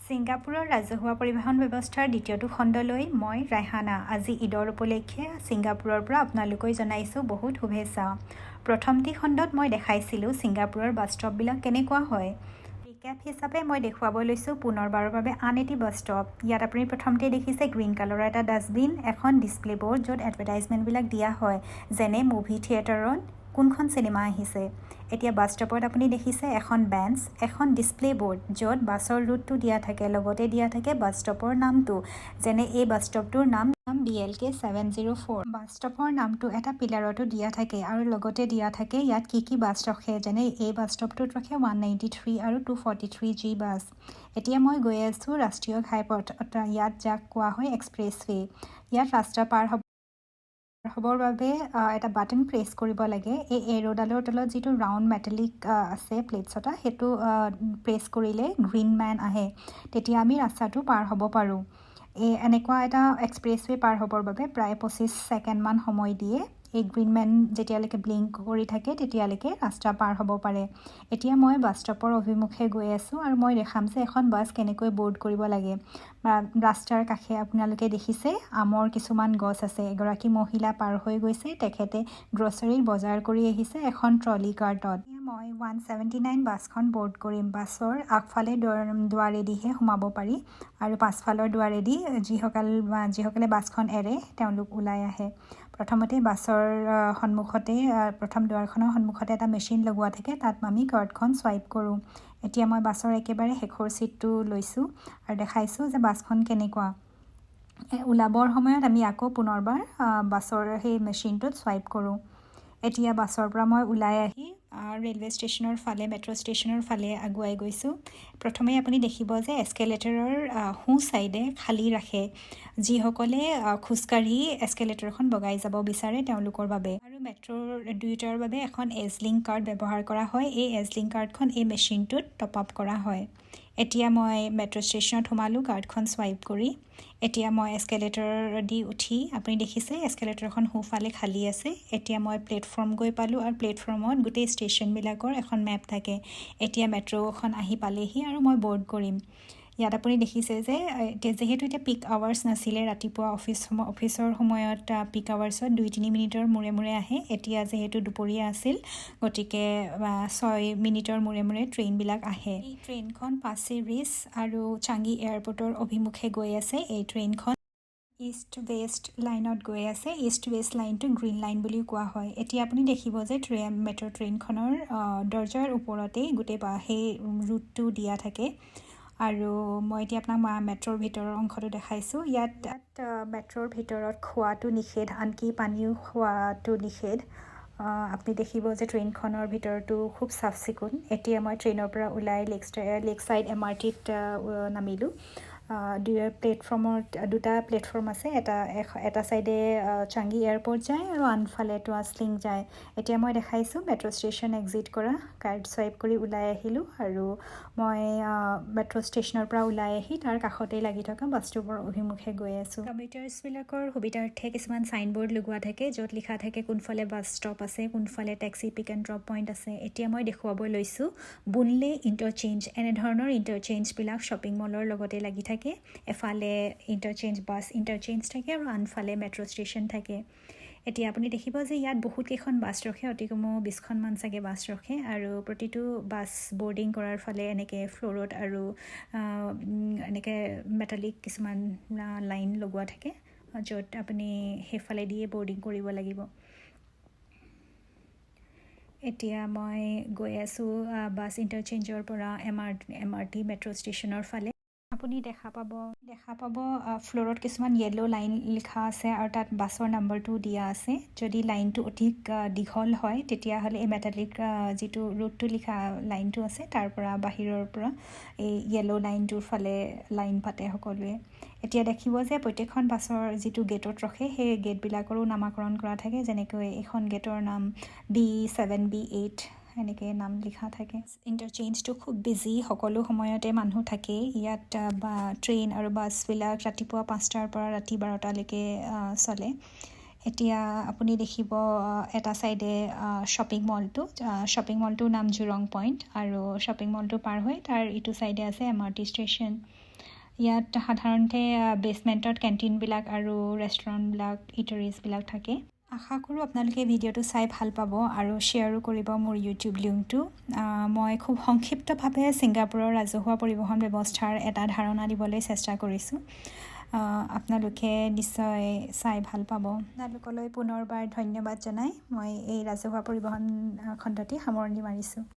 ছিংগাপুৰৰ ৰাজহুৱা পৰিবহণ ব্যৱস্থাৰ দ্বিতীয়টো খণ্ডলৈ মই ৰাইহানা আজি ঈদৰ উপলক্ষে ছিংগাপুৰৰ পৰা আপোনালোকৈ জনাইছোঁ বহুত শুভেচ্ছা। প্ৰথমটি খণ্ডত মই দেখাইছিলোঁ ছিংগাপুৰৰ বাছ ষ্টপবিলাক কেনেকুৱা হয়। ৰিকেপ হিচাপে মই দেখুৱাব লৈছোঁ পুনৰবাৰৰ বাবে আন এটি বাছ ষ্টপ। ইয়াত আপুনি প্ৰথমতে দেখিছে গ্ৰীণ কালাৰৰ এটা ডাষ্টবিন, এখন ডিছপ্লে ব'ৰ্ড, য'ত এডভাৰটাইজমেণ্টবিলাক দিয়া হয়, যেনে মুভি থিয়েটাৰত কোনখন চিনেমা আহিছে। এতিয়া বাছ ষ্টপত আপুনি দেখিছে এখন বেঞ্চ, এখন ডিছপ্লে ব'ৰ্ড, য'ত বাছৰ ৰুটটো দিয়া থাকে, লগতে দিয়া থাকে বাছ ষ্টপৰ নামটো, যেনে এই বাছ ষ্টপটোৰ নাম BLK 704। Bus ষ্টপৰ নামটো এটা পিলাৰতো দিয়া থাকে আৰু লগতে দিয়া থাকে ইয়াত কি কি বাছ ৰখে, যেনে এই বাছ ষ্টপটোত ৰখে 193 আৰু 243 G bus. এতিয়া মই গৈ আছোঁ ৰাষ্ট্ৰীয় ঘাইপথ, ইয়াত যাক কোৱা হয় এক্সপ্ৰেছৱে। ইয়াত ৰাস্তা পাৰ হ'বৰ বাবে এটা বাটন প্ৰেছ কৰিব লাগে। এই এৰ'ডালৰ তলত যিটো ৰাউণ্ড মেটেলিক আছে প্লেটছ এটা, সেইটো প্ৰেছ কৰিলে গ্ৰীণ মেন আহে, তেতিয়া আমি ৰাস্তাটো পাৰ হ'ব পাৰোঁ। এই এনেকুৱা এটা এক্সপ্ৰেছৱে পাৰ হ'বৰ বাবে প্ৰায় 25 ছেকেণ্ডমান সময় দিয়ে। এই গ্ৰীণ মেন যেতিয়ালৈকে ব্লিংক কৰি থাকে, তেতিয়ালৈকে ৰাস্তা পাৰ হ'ব পাৰে। এতিয়া মই বাছ ষ্টপৰ অভিমুখে গৈ আছোঁ আৰু মই দেখাম যে এখন বাছ কেনেকৈ বৰ্ড কৰিব লাগে। ৰাস্তাৰ কাষে আপোনালোকে দেখিছে আমৰ কিছুমান গছ আছে। এগৰাকী মহিলা পাৰ হৈ গৈছে। তেখেতে গ্ৰ'চাৰীৰ বজাৰ কৰি আহিছে এখন ট্ৰলি কাৰ্টত। মই 179 বাছখন বৰ্ড কৰিম। বাছৰ আগফালে দুৱাৰেদিহে সোমাব পাৰি আৰু পাছফালৰ দুৱাৰেদি যিসকলে বাছখন এৰে, তেওঁলোক ওলাই আহে। প্ৰথমতে বাছৰ সন্মুখতে, প্ৰথম দুৱাৰখনৰ সন্মুখতে এটা মেচিন লগোৱা থাকে। তাত আমি কাৰ্ডখন চুৱাইপ কৰোঁ। এতিয়া মই বাছৰ একেবাৰে শেষৰ ছিটটো লৈছোঁ আৰু দেখাইছোঁ যে বাছখন কেনেকুৱা। ওলাবৰ সময়ত আমি আকৌ পুনৰবাৰ বাছৰ সেই মেচিনটোত চুৱাইপ কৰোঁ। এতিয়া বাছৰ পৰা মই ওলাই আহি ৰেলৱে ষ্টেচনৰ ফালে, মেট্ৰ' ষ্টেচনৰ ফালে আগুৱাই গৈছোঁ। প্ৰথমে আপুনি দেখিব যে এস্কেলেটৰৰ সোঁ ছাইডে খালী ৰাখে, যিসকলে খোজকাঢ়ি এস্কেলেটৰখন বগাই যাব বিচাৰে তেওঁলোকৰ বাবে। আৰু মেট্ৰ'ৰ দুয়োটাৰ বাবে এখন এজ লিংক কাৰ্ড ব্যৱহাৰ কৰা হয়। এই এজ লিংক কাৰ্ডখন এই মেচিনটোত টপ আপ কৰা হয়। এতিয়া মই মেট্ৰ' ষ্টেচনত সোমালোঁ কাৰ্ডখন চুৱাইপ কৰি। এতিয়া মই এস্কেলেটৰ দি উঠি, আপুনি দেখিছে এস্কেলেটৰখন সোঁফালে খালী আছে। এতিয়া মই প্লেটফৰ্ম গৈ পালোঁ আৰু প্লেটফৰ্মত গোটেই ষ্টেচনবিলাকৰ এখন মেপ থাকে। এতিয়া মেট্ৰ'খন আহি পালেহি আৰু মই বৰ্ড কৰিম। ইয়াত আপুনি দেখিছে যে এতিয়া যিহেতু এতিয়া পিক আৱাৰ্ছ নাছিলে, ৰাতিপুৱা অফিচৰ সময়ত পিক আৱাৰ্ছত 2-3 মিনিটৰ মূৰে মূৰে আহে। এতিয়া যিহেতু দুপৰীয়া আছিল, গতিকে 6 মিনিটৰ মূৰে মূৰে ট্ৰেইনবিলাক আহে। এই ট্ৰেইনখন পাছিৰ ৰিছ আৰু চাংগি এয়াৰপৰ্টৰ অভিমুখে গৈ আছে। এই ট্ৰেইনখন ইষ্ট ৱেষ্ট লাইনত গৈ আছে। ইষ্ট ৱেষ্ট লাইনটো গ্ৰীণ লাইন বুলিও কোৱা হয়। এতিয়া আপুনি দেখিব যে মেট্ৰ' ট্ৰেইনখনৰ দৰ্জাৰ ওপৰতেই গোটেই সেই ৰুটটো দিয়া থাকে। আৰু মই এতিয়া আপোনাক মেট্ৰ'ৰ ভিতৰৰ অংশটো দেখাইছোঁ। ইয়াত মেট্ৰ'ৰ ভিতৰত খোৱাটো নিষেধ, আনকি পানীও খোৱাটো নিষেধ। আপুনি দেখিব যে ট্ৰেইনখনৰ ভিতৰতো খুব চাফ চিকুণ। এতিয়া মই ট্ৰেইনৰ পৰা ওলাই লেক ছাইড এমআৰটিত নামিলোঁ। দুই প্লেটফৰ্মত দুটা প্লেটফৰ্ম আছে, এটা এটা ছাইডে চাংগি এয়াৰপৰ্ট যায় আৰু আনফালে টুৱাছ লিংক যায়। এতিয়া মই দেখাইছোঁ মেট্ৰ' ষ্টেচন এক্সিট কৰা। কাৰ্ড চুৱাইপ কৰি ওলাই আহিলোঁ আৰু মই মেট্ৰ' ষ্টেচনৰ পৰা ওলাই আহি তাৰ কাষতেই লাগি থকা বাছ ষ্টপৰ অভিমুখে গৈ আছোঁ। কমিউটাৰ্ছবিলাকৰ সুবিধাৰ্থে কিছুমান চাইনবৰ্ড লগোৱা থাকে, য'ত লিখা থাকে কোনফালে বাছ ষ্টপ আছে, কোনফালে taxi pick and drop point আছে। এতিয়া মই দেখুৱাব লৈছোঁ বুনলে ইণ্টাৰচেঞ্জ। এনেধৰণৰ ইণ্টাৰচেঞ্জবিলাক শ্বপিং মলৰ লগতে লাগি থাকে। এফালে ইণ্টাৰচেঞ্জ, বাছ ইণ্টাৰচেঞ্জ থাকে আৰু আনফালে মেট্ৰ' ষ্টেচন থাকে। এতিয়া আপুনি দেখিব যে ইয়াত বহুত কেইখন বাছ ৰখে, অতি কমেও 20খনমান চাগে বাছ ৰখে। আৰু প্ৰতিটো বাছ বৰ্ডিং কৰাৰ ফালে এনেকৈ ফ্ল'ৰত আৰু এনেকৈ মেটালিক কিছুমান লাইন লগোৱা থাকে, য'ত আপুনি সেইফালে দিয়ে বৰ্ডিং কৰিব লাগিব। এতিয়া মই গৈ আছোঁ বাছ ইণ্টাৰচেঞ্জৰ পৰা এমআৰটি মেট্ৰ' ষ্টেচনৰ ফালে। আপুনি দেখা পাব ফ্ল'ৰত কিছুমান য়েল্ল' লাইন লিখা আছে আৰু তাত বাছৰ নাম্বাৰটোও দিয়া আছে। যদি লাইনটো অধিক দীঘল হয়, তেতিয়াহ'লে এই মেটালিক যিটো ৰুটটো লিখা লাইনটো আছে, তাৰ পৰা, বাহিৰৰ পৰা এই য়েল্ল' লাইনটোৰ ফালে লাইন পাতে সকলোৱে। এতিয়া দেখিব যে প্ৰত্যেকখন বাছৰ যিটো গেটত ৰখে, সেই গেটবিলাকৰো নামাকৰণ কৰা থাকে, যেনেকৈ এইখন গেটৰ নাম বি 7, বি 8, এনেকৈ নাম লিখা থাকে। ইণ্টাৰচেঞ্জটো খুব বিজি, সকলো সময়তে মানুহ থাকেই ইয়াত। বা ট্ৰেইন আৰু বাছবিলাক ৰাতিপুৱা 5টাৰ পৰা ৰাতি 12টালৈকে চলে। এতিয়া আপুনি দেখিব এটা চাইডে শ্বপিং মলটো। শ্বপিং মলটোৰ নাম জুৰং পইণ্ট আৰু শ্বপিং মলটো পাৰ হৈ তাৰ ইটো চাইডে আছে এমআৰটি ষ্টেচন। ইয়াত সাধাৰণতে বেচমেণ্টত কেণ্টিনবিলাক আৰু ৰেষ্টুৰেণ্টবিলাক, ইটাৰিজবিলাক থাকে। আশা কৰোঁ আপোনালোকে ভিডিঅ'টো চাই ভাল পাব আৰু শ্বেয়াৰো কৰিব মোৰ ইউটিউব লিংকটো। মই খুব সংক্ষিপ্তভাৱে ছিংগাপুৰৰ ৰাজহুৱা পৰিবহণ ব্যৱস্থাৰ এটা ধাৰণা দিবলৈ চেষ্টা কৰিছোঁ। আপোনালোকে নিশ্চয় চাই ভাল পাব। আপোনালোকলৈ পুনৰবাৰ ধন্যবাদ জনাই মই এই ৰাজহুৱা পৰিবহণ খণ্ডটি সামৰণি মাৰিছোঁ।